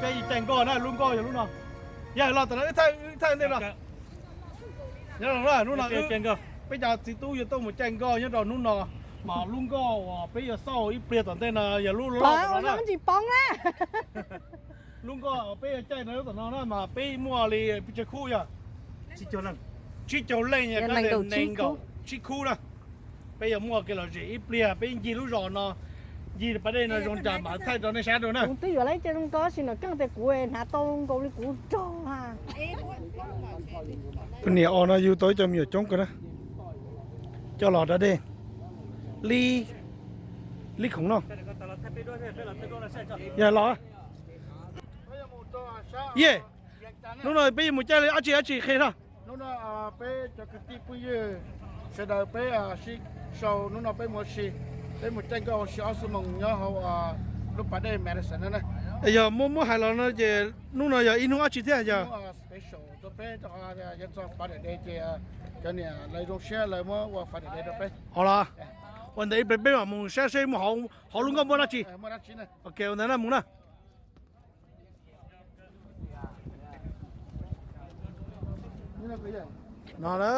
Peb caij nkoj na, lub nkoj yog lub no. Yog los tam no wb thaij ntej no. Nyob zoo na, hnub no peb cov txiv tub yuav tuaj mus caij nkoj nyob rau hnub no, mas lub nkoj uas peb yuav xauj ib pliag tom ntej no yog lub loj no na. Lub nkoj peb yuav caij no tom no na mas peb muaj li pes tsawg khub yog? Tsib caug leej, tsib khub na. Peb yuav muaj kev lom zem ib pliag, peb ncig lub zos no, ncig pas dej no zoo cas mam thaij rau nej saib dua na. Twb yuav lawv cov zoo nkoj sis no keej tias kuv hnav tau nkaus li kuv rog. Niam os no yug tau ib co me nyuam coob kawg na, coj los da dej, lib khoom no. Yog los, yej, hnub no peb yuav mus caij li dab tsi dab tsi qhia no. Hnub no peb cov kwv tij phooj ywg sawv daws peb sib sau, hnub no peb mus ua si, peb mus caij nkoj ua si ob xuab moos nyob hauv lub pas dej Madison no na. Yog muab muab hais los no ces hnub no yog ib hnub dab tsi thiab yog? Special rau peb, yog txog Father's Day ces cov niam lawv zoo siab lawv muab ua Father's Day rau peb. Ua los, ua ntawd ib pliag peb mam mus saib seb mus hauv lub nkoj muaj dab tsi. Ok, ua ntawd na, mus na. No na,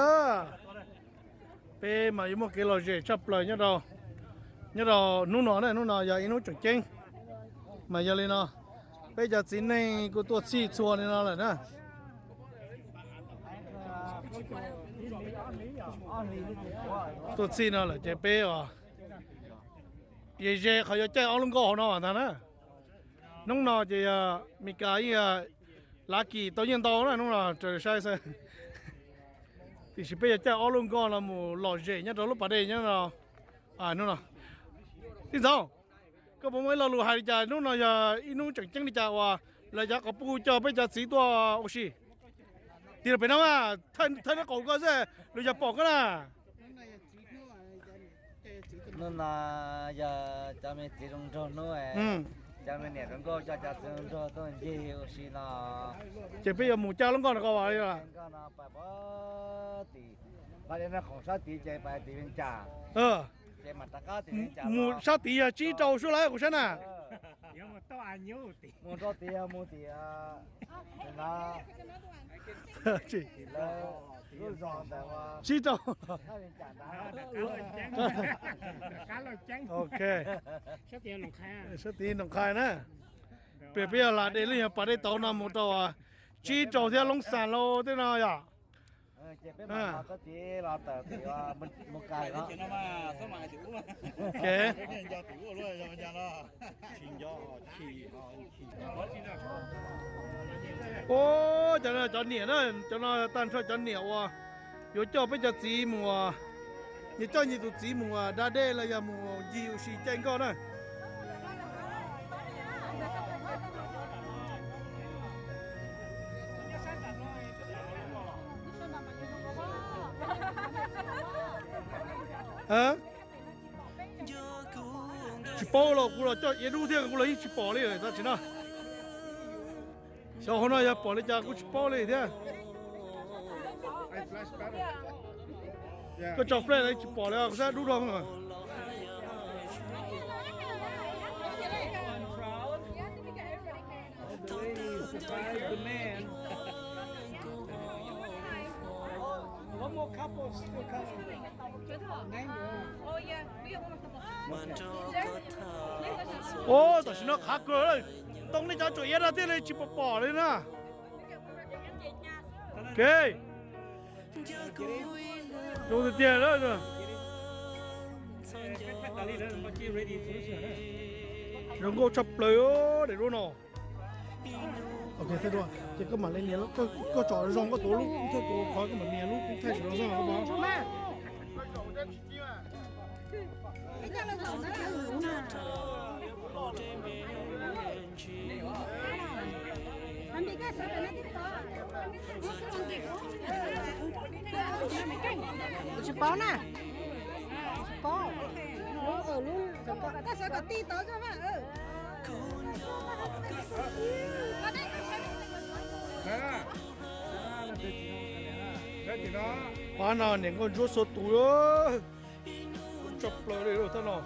peb mas yuav muaj kev lom zem tshaj plaws nyob rau, nyob rau hnub no na, hnub no yog ib hnub tseem ceeb. Mas yog li no, peb cov txiv neej kuj tuaj txhij txhua li no lawm na. Tuaj txhij no lawm ces peb os, ze ze qhov yuav caij ob lub nkoj hauv no ntag na. Hnub no ces yog Meskas yeej lucky tau nyiaj ntau na, hnub no raws saib xwb. Tiam sis peb yuav caij ob lub nkoj no mus lom zem nyob rau lub pas dej nyob no. Hnub no, tij ntxawm, koj puas muaj ib lo lus hais li cas hnub no yog ib hnub tseem ceeb li cas uas lawv cov quas puj coj peb cov txiv tuaj ua si? Tig los pem no mas, thawj neb qaum koj xwb, lawv yog pom koj na. Hnub no yog cov me txiv zoo nraug hnub, cov me niam zoo nkauj coj cov txiv zoo nraug tuaj ncig ua si no. Ces peb yuav mus caij lub nkoj no koj vas li. Nkoj no pais puag tim, pais dej no khoom sab tid ces pais tim Vees Cas, ces mam rov qab tim Vees Cas. Mus sab tid yog tsib rau suab lawm kuv saib na. Mus rau tid yog mus tim, no, lub zos ntawd, tsib rau. Ok, sab tid Noo Qhai na. Peb, peb yog lam de lub nyuag pas dej tauv no mus rau tsib rau thiab Loob Xas Lauj tej no yom. Ua, cov no cov niam na, cov no tag nrho cov niam uas yuav coj peb cov txiv mus, nyias coj nyias tus txiv mus da dej los yog mus ncig ua si caij nkoj na. Tsis paub los kuv los coj iav dub thiab kuv los yeej tsis pom li tam sim no. Xyov hauv no yog pom li cas kuj tsis paub li thiab. Koj tso flash los tsis pom li, kuv saib dub dhau. Ua, tam sim no qhav kawg, ntoo nej cov tsuam iav no thiaj li tsis pom pom li na. Ok, zoo tiag tiag. Zoo nkauj tshaj plaws daim duab no. Ok, ces koj mam li nias, koj tsom zoo koj tus lub, koj tus qhov koj mam nias lub kub thaij tsis zoo xwb koj pom. Tsis paub na. Tsis paub. Lub, lub, koj sawv kom tij tau tso mas. Pab no niam nkauj ntsuab xua tus, tshaj plaws li tab no.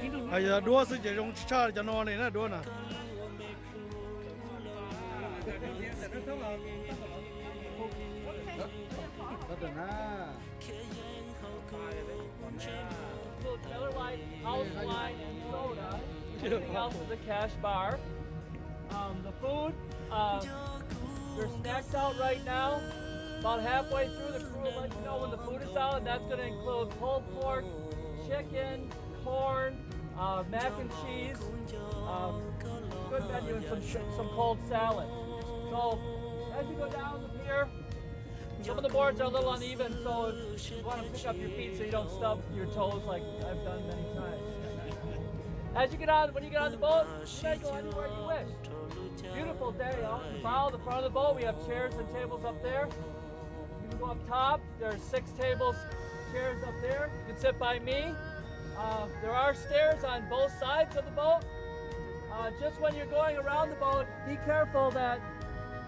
Yog duab xwb ces zoo tshaj cov no li na, duab na. Little Taylor Light, House Wine, and soda. Everything else is a cash bar. Um, the food, uh, there's snacks out right now. About halfway through, the crew will let you know when the food is out, and that's going to include pulled pork, chicken, corn, uh, mac and cheese, um, good menu, and some, some cold salad. So, as you go down here, some of the boards are a little uneven, so you want to pick up your feet so you don't stub your toes like I've done many times. As you get on, when you get on the boat, you may go anywhere you wish. Beautiful day, huh? You follow the front of the boat. We have chairs and tables up there. You can go up top. There are six tables, chairs up there. You can sit by me. Uh, there are stairs on both sides of the boat. Uh, just when you're going around the boat, be careful that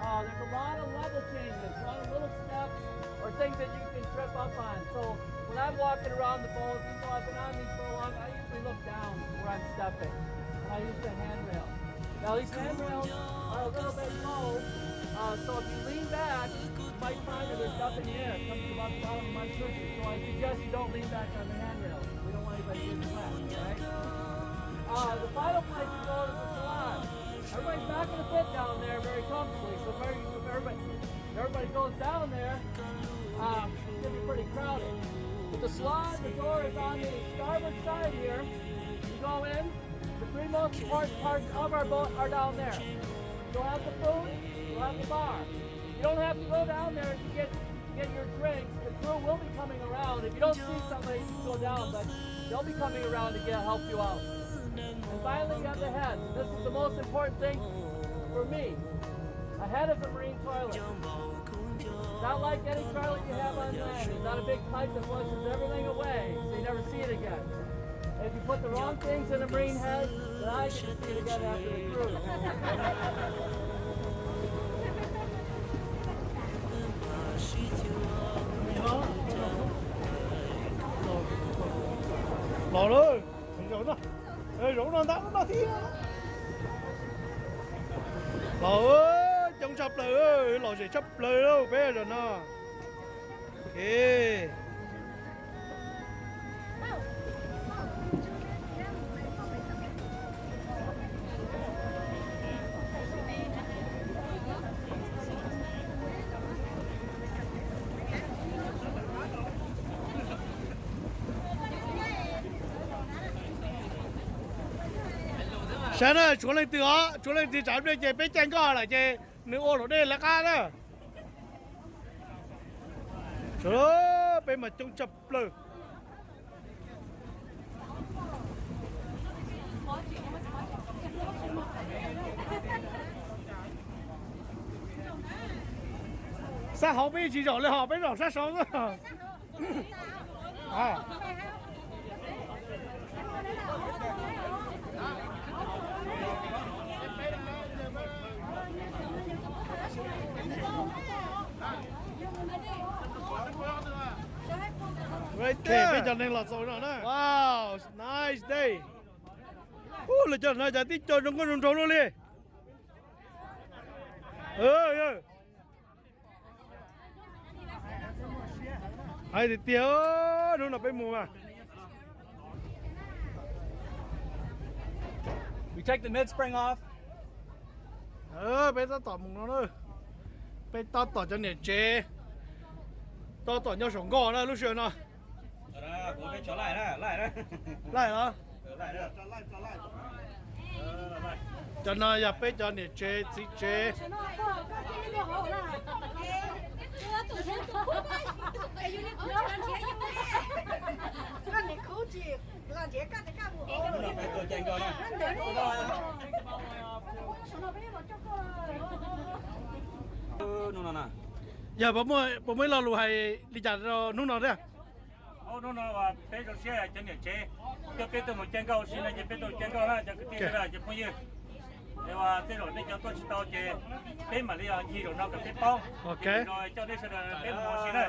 uh, there's a lot of level changes, a lot of little steps or things that you can trip up on. So when I'm walking around the boat, even though I've been on these for a long, I usually look down where I'm stepping. And I use the handrail. Now these handrails are a little bit low, uh, so if you lean back, you might find that there's nothing there. It comes from up bottom of my cushion. So I suggest you don't lean back on the handrail. We don't want anybody getting wet, right? Uh, the final place you go is the salon. Everybody's not going to fit down there very comfortably, so very, if everybody, if everybody goes down there, um, it's going to be pretty crowded. But the salon, the door is on the starboard side here. You go in, the three most important parts of our boat are down there. You'll have the food, you'll have the bar. You don't have to go down there to get, to get your drinks. The crew will be coming around. If you don't see somebody, you can go down, but they'll be coming around to get, help you out. And finally, you have the head. This is the most important thing for me. A head is a marine toilet. It's not like any toilet you have on land. It's not a big pipe that flushes everything away, so you never see it again. If you put the wrong things in a marine head, then I get to see it again after the cruise. Los lawm, zaum no, zaum no ntag, no thiab. Los coob tshaj plaws, lom zem tshaj plaws lauj peb zaum no. Saib na, tshuav leej twg os, tshuav leej twg tsav dej ces peb caij nkoj lawm ces nws ua luam dej lawv qab na. Peb mas coob tshaj plaws. Sab hauv peb tsis zaum li hos, peb zaum sab saud xwb. Peb cov neeg los txaus no na. Wow, nice day. Ub, lawv cov no cas tib co zoo nkauj zoo nraug luaj li. Hais tiag tiag, hnub no peb mus mas. We take the mid spring off. Peb tab tom mus no na. Peb tab tom cov niam tsev, tab tom nyob saum nkoj na lub sij hawm no. Laij los? Cov no yog peb cov niam tsev txiv tsev. Yog puas muaj ib lo lus hais li cas rau hnub no thiab? Hnub no peb zoo siab cov niam tsev, coj peb tuaj mus caij nkoj ua si no ces peb tuaj caij nkoj na cov kwv tij sawv daws cov phooj ywg. Es uas tej zaum nej cov tuaj tsis tau ces peb mam li ncig zaum no kom peb paub. Coj nej sawv daws peb mus ua si na.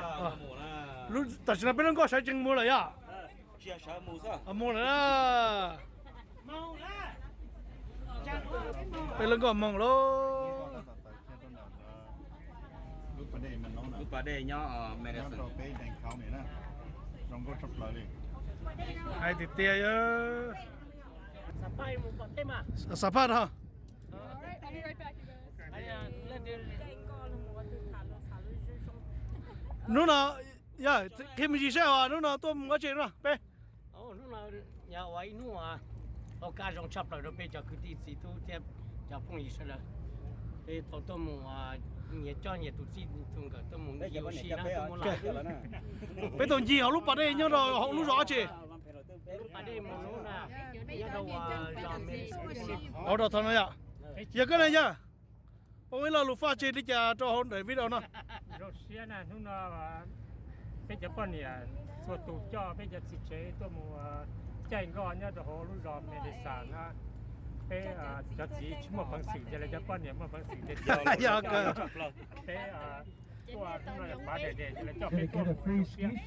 Tam sim no peb lub nkoj sawv tsees mus lawm yom? Mus lawm na. Peb lub nkoj moog lauj. Lub pas dej nyob Medicine. Hais tiag tiag yog. Xam phaj os. Hnub no, yog, qhia me ntsis saib os, hnub no tuaj mus ua dab tsi no peb? Hnub no yog ua ib hnub ua kab zoo tshaj plaws rau peb cov kwv tij txiv tub thiab cov phooj ywg sawv daws. Peb tau tuaj mus nyias coj nyias tus txij tus nkawm tuaj mus ua si na, tuaj mus lawm. Peb tau ncig hauv lub pas dej nyob rau hauv lub zos dab tsi? Lub pas dej mus lub na, nyob rau zos Medicine. Ua rau thaum no yom. Yog koj na yog, peb ua ib lo lus faj tseg li cas rau hauv ntawm video no? Zoo siab na, hnub no peb cov poj niam txhua tus coj peb cov txiv tsev tuaj mus caij nkoj nyob rau hauv lub zos Medicine na. Peb cov txiv tsis muaj peev xwm ces lawv cov poj niam muaj peev xwm tiag tiag. Peb tuaj hnub no yog pas dej, lawv coj peb tuaj mus zoo siab.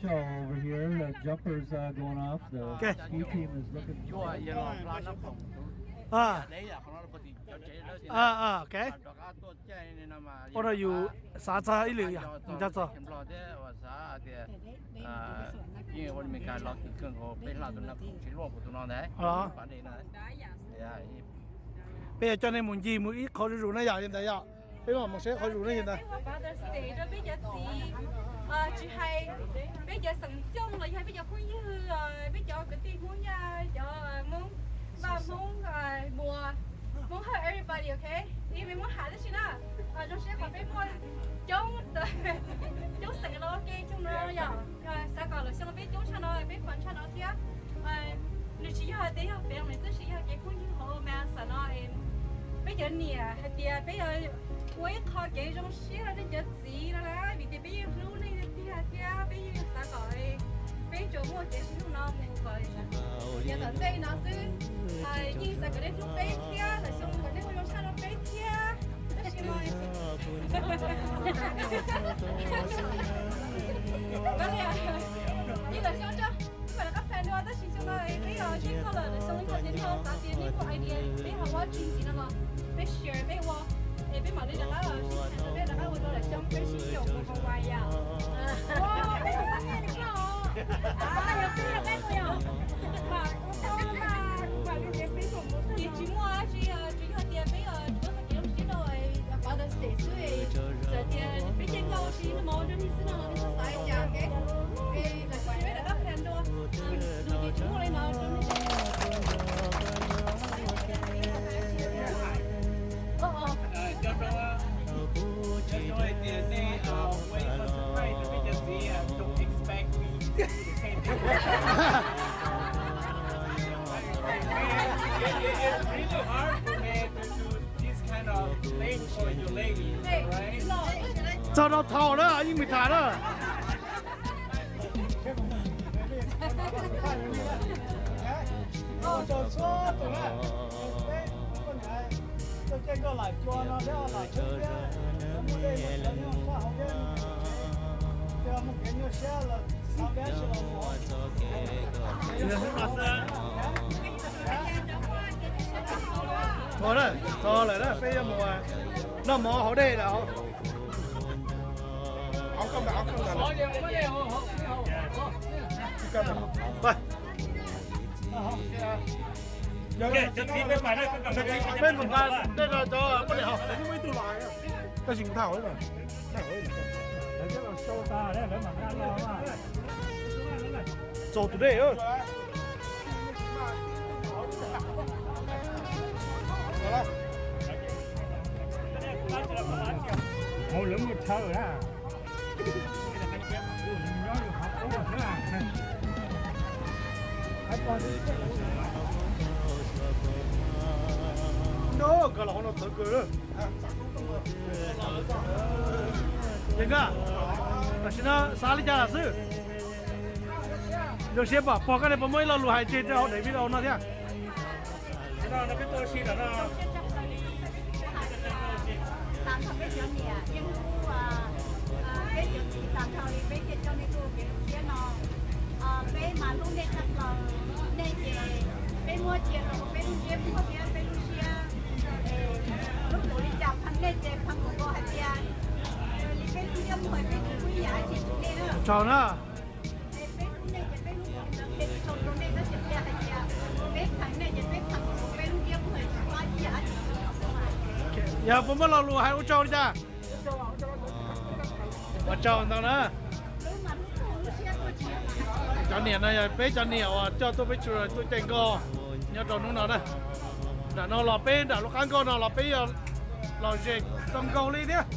Ua rau yus xav txog ib lwm yog txog peb yuav coj nej mus ncig mus ib qho zuj zus na yom, li ntawd yom. Peb mam mus saib qhov zuj zus na li ntawd. Father's Day rau peb cov txiv, tsis hais peb cov xeem Xyooj los yog peb cov phooj ywg, peb cov kwv tij Hmoob Yaj, cov Hmoob Vaj, Hmoob Muas, Hmoob Hawj, everybody, ok? Ib me Hmoob Ham tab sis na, zoo siab qhov peb muaj coob, coob xeem los ua ke coob no yom. Xav kom lwm xyoo peb coob tshaj no, peb fun tshaj no thiab. Nws tsis yog tias yog feem me, tab sis yog kev phooj ywg hauv Medicine no. Peb cov niam hais tias peb yuav ua ib qho kev zoo siab rau nej cov txiv no na, vim tias peb yeej hlub nej tiag tiag thiab peb yeej xav kom peb tsuas muaj kev sib hlub no mus kom yav tom ntej no xwb. Yeej xav kom nej hlub peb thiab, lwm xyoo kom nej ua zoo tshaj rau peb thiab. Tab sis mas yeej lwm xyoo tso, ib pab rov qab plan dua, tab sis xyoo no peb yeej koj lawm, lwm xyoo ib qho tias nej ho xav tias nej muaj idea peb ho ua tsis ntxiv no los peb share peb ua, es peb mam li rov qab sib tham, peb rov qab ua dua lwm xyoo peb sib yaum mus Hawaii yom. Ces tsis muaj dab tsi, tsuas yog tias peb tsis muaj kev zoo siab rau Father's Day xwb, txawm tias peb caij nkoj ua si noj mov ua si xwb no los nej xav xav li cas, ok? Es lwm xyoo peb rov qab plan dua, nws ces tsis muaj li no rau nej. It's really hard for me to do this kind of thing for you ladies, right? Txog rau thaum na, yeej mus tham na. Rau txhua tus na, peb ua caij nkoj lam cua no thiab lam tub thiab, muaj dej muaj cawv nyob sab hauv thiab, ces mus kev nyuaj siab los xav peb tsis los mus. Txog lawm na, peb yuav mus noj mov hauv dej lawm. Peb mus nqa dej rau cov poj niam haus. Tab sis kuv tham hauv. Txaus tus dej. Hauv lawv muaj chaw na. Nyob kawg los hauv no txawv kawg. Yeej, tam sim no xav li cas lawm xwb? Zoo siab pom pog koj ne, puas muaj ib lo lus hais tseg rau hauv daim video no thiab? Tam thaum peb cov niam yeej hlub peb cov txiv tag nrho li peb thiaj coj nej tuaj ua kev zoo siab no. Peb mas hlub nej tshaj plaws, nej ces peb muab cia rau peb lub Tsaug na. Yog puas muaj lo lus hais ua tsaug li cas? Ua tsaug ntau na. Cov niam no yog peb cov niam uas coj tuaj peb tsuas tuaj caij nkoj nyob rau hnub no na. Nram no los peb nram lub qab nkoj no los peb yog los zes txog nkaus li thiab.